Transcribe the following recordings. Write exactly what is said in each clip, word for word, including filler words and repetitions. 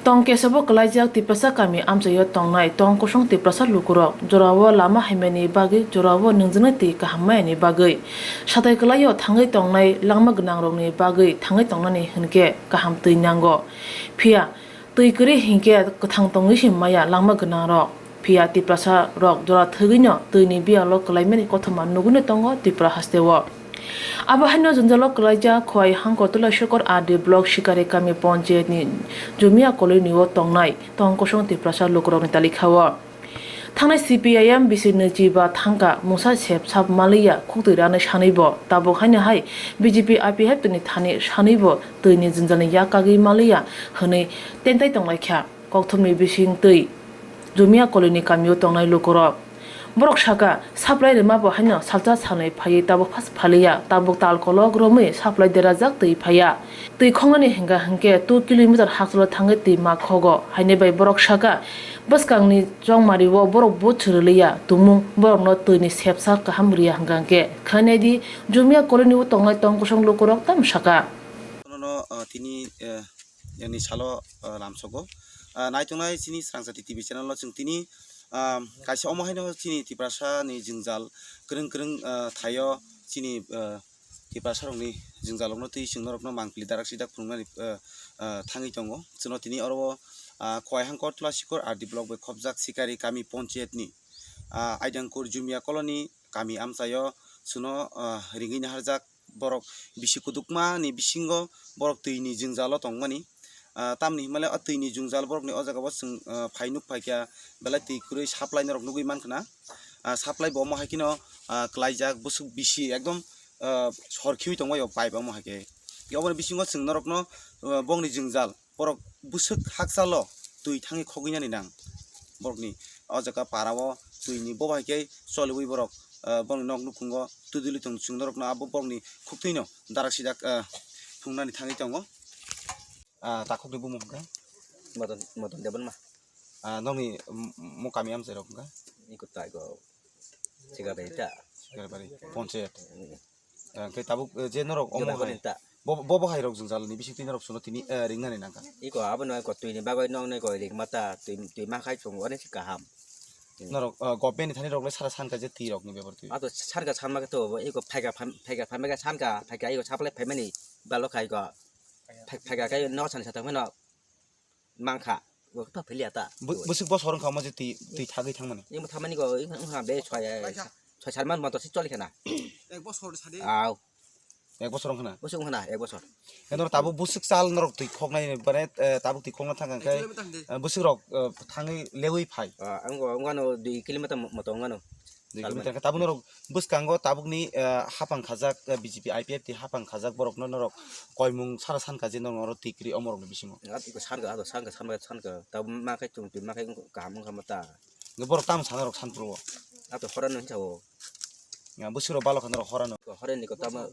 Tong kesebo kwlaijak Tiprasa kami amchaio tongnai tong kosong Tiprasa lukurok jorao lama haimani bagwi, jorao nwngjwnai twi kaham mayani bagwi, satai kwlaio thangwi tongnai langma gwnangrokni bagwi thangwi tongnani hinkhe kaham twi nango. Phiya twi kwrwi hinkhe kwthang tongwi se maya langma gwnangrok. Phiya Tiprasa rok jora thwgwino twini biyalo kwlaimani kothoma nugwino tongo Tripura hasteo. Abo haino jwngjalo kwlaijak Khowai Hangkor Tulashikhor R D block Sikari kami ponchayat ni Jumia colony o tongnai tong kosong Tiprasa lukurokni talikha o. Thangnai C P I M bisi nwichi ba thangka mungsa sep sap maliya khuktwi ranai sanwi bo tabuk haino hai B J P I P F ni thani sanwi bo twi ni jwngjalni yak kagwi maliya hwnwi tentai tonglaikha. Kokthumni bising twi Jumia colony kamio tongnai lukurok. Borok saka, supply rwma bo haino salsa salnwi phaiwi tabuk phas phaliya, tabuk tal kolok romwi supply derajak twi phaiya. Twi khongnani hwnkha hwnkhe two kilometer hakchalo thangwi twi ma khogo, haini bai borok saka, bwskangni chongmario borok but swrwliya, tumung borokno twini sepsa kaham riya hwnkha hwnkhe. Khainai di, Jumia colony o tongnai tong kosong lukurok tamo saka. Nono, ah, tini, eh, yani salo, ah, lamsogo. Ah, naitongnai chini Srangchati T V channel o chwng tini, ah, kaisa omo haino chini Tiprasa ni jwngjal kwrwng kwrwng, ah, thaio chini, ah, Tiprasa rokni jwngjal rokno twi chwng norokno mangpili darak sidak phunuknani, ah, ah, thangwi tongo. Chwngno tini oro o, ah, Khowai Hangkor Tulashikhor R D block bai khopjak Sikari kami ponchayat ni, ah, Aidangkur Jumia colony kami amchaio chwngno, ah, ringwi naharjak. Borok bisi kudukma ni bisingo borok twi ni jwngjalo tongmani. Ah, tamni hinmale o twi ni jwngjal borok ni o jaga o chwng, ah, phai nuk phai kha belai twi kwrwi supply norok nugwi mankha na. Ah, supply bo omo hai kheno, ah, kwlaijak bwswk bisi ekdom, ah, sor khiwi tongbai o pipe omo hai khe. Oboni bisingo chwng norokno, ah, bongni jwngjal borok bwswk hakchalo twi thangwi khogwinani nang. Borokni o jaga para o twi ni bobo hai khe choliwi borok, ah, borokni nok nukhungo twi duli tong chwng norokno abo borokni khuktwino darak sidak, ah, phunuknani thangwi tongo. Ah, takhukni bumung hwnkha? Modon, Modon Debbarma. Ah, nokni, mm, mo kami amchai rok hwnkha? Iko tai ko Sikarbari ta. Sikarbari, ponchayat. Mm. Ah, hwnkhe tabuk, eh, je norok omo Jodabari hai, ta. Bo, bo, bo hai rok jwngjal ni bising twi norok suno tini, eh, ringnani nangkha. Iko abono iko twi ni bagwi nokno iko ringma ta, twi, twi ma khai chwng onek se kaham. Norok, ah, government ni thani rok le sara sankha je twi rok ni bepar twi. Ato sankha sanma khe to iko phaikha pham-, phaikha phaikha sankha, phaikha iko supply phaimani balo khai iko. Phai-, phaikha khai no sani sathang phano mankha. Bo khe philiya ta. Bw-, bwswk bosor wngkha omo je twi, twi thagwi thangmani. Imo thamani ko, wngkha be soi, soi sar man motor si choli khana. Ek bosor sadi. Aw. Ek bosor wngkha na? Bosor wngkha na, ek bosor. Norok tabuk bwswk chal norok twi khoknai, mane, eh, tabuk twi khokna thangkha khe, eh, bwswk rok, eh, thangwi lewi phai. Ah, ang, ang ano dui kilometer mo-, moto ang ano. Dui kilometer khe tabuk norok bwskango tabukni, eh, hapang khajak, eh, B J P I P F T hapang khajak borokno norok koimung sara sankha je norok oro twi kwrwi omorokni bisingo. Iko sankha, ado sankha, sankha, sankha. Tabuk ma khe chwng twi ma khe kaham wngkha ma ta. Borok tamo sana rok sanpro o. Ato horano hinsa o. Ya, bwswk rok balo kha norok horano. Ko horani ko tamo.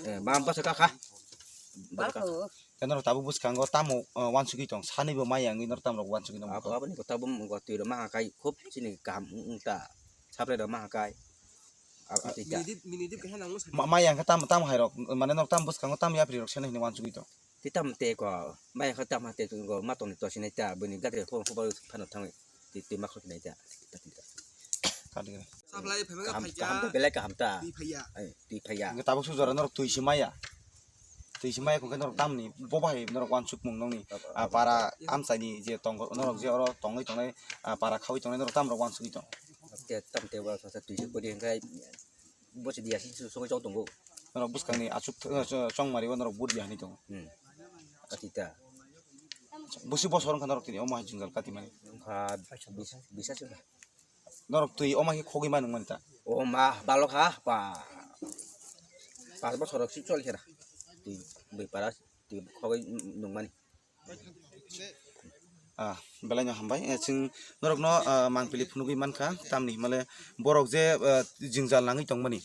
Eh, ma basa ka kha. Basa ka. Tei norok tabuk bwskango tamo, eh, wansugwi tong. Sani bo mai yangwi norok tamo rok wansugwi nang. Abo, abo ni ko tabuk ko twi rok ma kai khub chini kaham wng, wng ta. Sabre rok ma kai. A, a, twi ta. Minidip, minidip khe nang mo sani. Ma, mai yang khe tamo, tamo hai rok, mane norok tamo bwskango tamo yapri rok sene hini wansugwi tong. Twi tamo tei ko, maya kha tamo tei ko, ma tongni tosinai ta, bini gatre ho, ho ba phano thangwi, twi, twi ma khoknai ta. Kati kre. Saplai phai ma kaham, phai kaham ta, belai kaham ta. Twi phai ya. Ai, twi phai ya. Hingke tabuk sujora norok twi se maya. Twi se maya kungke norok tamni, bo bahai norok wansuk mung nongni, ah, para amchaini je tongo, norok je oro tongwi tongnai, ah, para khaui tongnai norok tam rok wansugwi tong. Te tam te wa sa twi se kodi hingke, bo se dia si songwi chok tongo. Norok bwskangni achuk th-, eh, cho-, chongmari o norok but ya hinwi tongo. Hmm. Kati ta. Busi bosor wngkha norok tini omo hai jwngjal kati mani. Wngkha bis-, bisa se wngkha. Norok twi omo hai khogwi mani wngmani ta. O ma balok ha pa. Pas bosor rok si choli khe na. Twi bui para twi khogwi nungmani. Ah, belai no hambai. Eh, chwng norokno, ah, mangpili phunugwi mankha, tamni himale borok je, ah, jwngjal nangwi tongmani,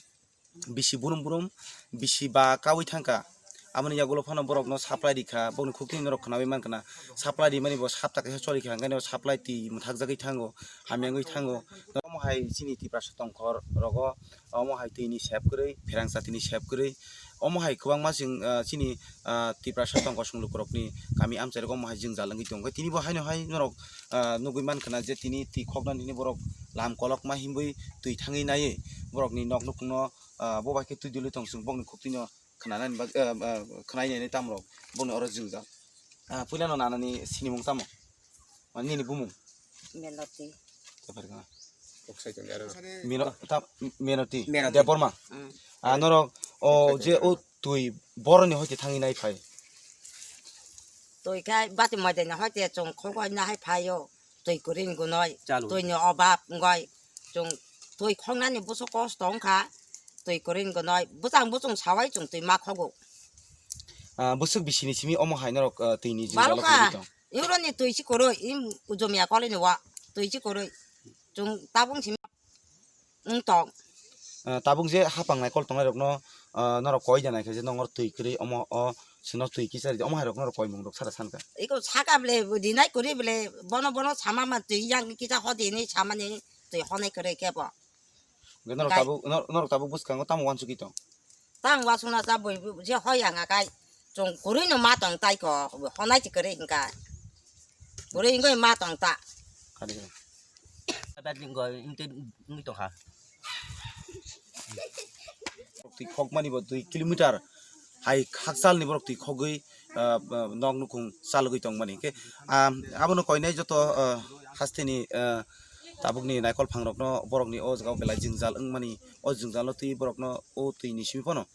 bisi burum burum, bisi ba kaui thangkha, aboni yagulo phano borokno supply rikha, bokni khukti norok khnaui mankha na, supply rimani bo sapta kaisa choli kha, hwnkhe no supply twi mwthakjagwi thango, hamya wngwi thango. Omo hai chini Tiprasa tongkhor rogo, omo hai twi ni sep kwrwi, pherang chati ni sep kwrwi, Omo hai kwbangma chwng, ah, chini, ah, Tiprasa tongkosong lukurokni kami amchairok omo hai jwngjal wngwi tongo. Tini bo haino hai norok, ah, nugwi mankha na je tini twi khoknani hwnwi borok lam kolokma hinwi twi thangwi naiwi borokni nok nukhungno, ah, bo bai khe twi dulwi tong chwng bokni khuktwino khnanani bag-, ah, ah, khnainani tamrok bokni oro jwngjal. Ah, puilano nanani sinimung tamo? Mane nini bumung? Menoti. Mino-, ta-, Menoti. Menoti. Debbarma. Mm. Ah, norok o je o twi boroni hoite thangwi nai phai. Twi khai bati maidani hoite chwng khogoi nahai phaio. Twi kwrwi wngnai. Twi ni obab wngoi. Chwng twi khoknani buso kosto wngkha. Twi kwrwi wngnai. Bwchang buchung sawai chwng twi ma khogo. Ah, bwswk bisini simi omo hai norok, ah, twi ni jwngjalo kwrwi tong. Iuroni twi si kwrwi, im ujomya kolini wa, twi si kwrwi. Chwng tabung simi wng tong. Ah, tabuk je hapang naikol tongnai rokno, ah, norok koi da naikhe je nongor twi kwrwi omo o sino twi kisa ridi omo hai rok norok koimung rok sara sankha. Iko saka bele dinai kwrwi bele bono bono sama ma twi yang kisa hodi hinwi samani twi honai kwrwi kebo. Norok tabuk, nor-, norok tabuk bwskango tamo uansugwi tong? Tang wasuna cha bui bu je hoi ang akai. Chwng kwrwi no ma tong tai ko, honai chi kwrwi hwnkha. Kwrwi wngwi ma tong ta. Kali kali. Abad ni go inte ngi tong ha. Borok twi khokmani bo dui kilometer hai khakchal ni borok twi khogwi, ah, ah, nok nukhung chalgwi tongmani. Hwnkhe, ah, abono koinai joto, ah, hasteni, ah, tabukni naikol phangrokno borokni o jaga o belai jwngjal wngmani, o jwngjalo twi borokno o twi ni simi phano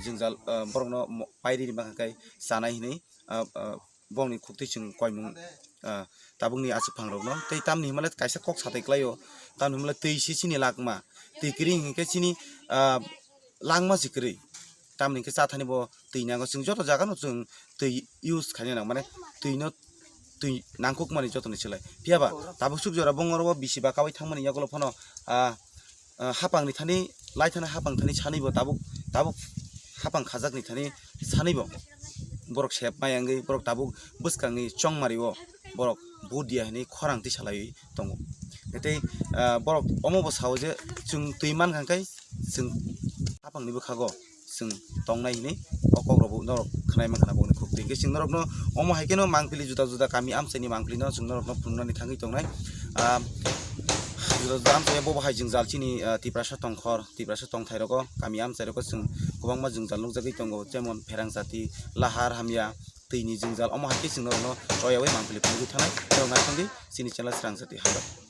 jwngjal, ah, borokno mo-, pairi ri mankha khe chanai hinwi, ah, ah, borokni khuktwi chwng koimung, ah, tabukni aswk phangrokno. Tei tamni hwnmale kaisa kok satai klaio, tamni hwnmale twi se chini lakma, twi kwrwi hinkhe chini, ah, langma se kwrwi. Tamni hwnkhe chathani bo twi nango. Chwng joto jagano chwng twi use khaina nang, mane twino, twi nangkukmani jotoni slai. Phiya ba tabuk suk jora bongoro bo bisi ba kabai thangmani yagulo phano, ah, ah, hapangni thani, lai thani hapang thani sanwi bo tabuk, tabuk hapang khajakni thani sanwi bo borok sep maya wngwi borok tabuk bwskangni chongmari o borok vote diya hinwi khorang twi salaiwi tongo. Tei, ah, borok omo bo sao je chwng twi mankha khe chwng hapangni bwkhago chwng tongnai hinwi o kokrokbo norok khwnai mankha na bongni khuktwi. Hwnkhe chwng norokno omo hai kheno mangpili juda juda kami amchaini mangpilino chwng norokno phunuknani thangwi tongnai. Ah, juda juda amchai bobo hai jwngjal chini, ah, Tiprasa tongkhor, Tiprasa tongthairogo, kami amchairogo chwng kwbangma jwngjal nukjagwi tongo, jemon Pherang Jati, Lahar Hamya, twini jwngjal, omo hai khe chwng norokno choyaui mangpili phunugwi thanai. Norok naisingdi chini channel Srang Jati Hamya.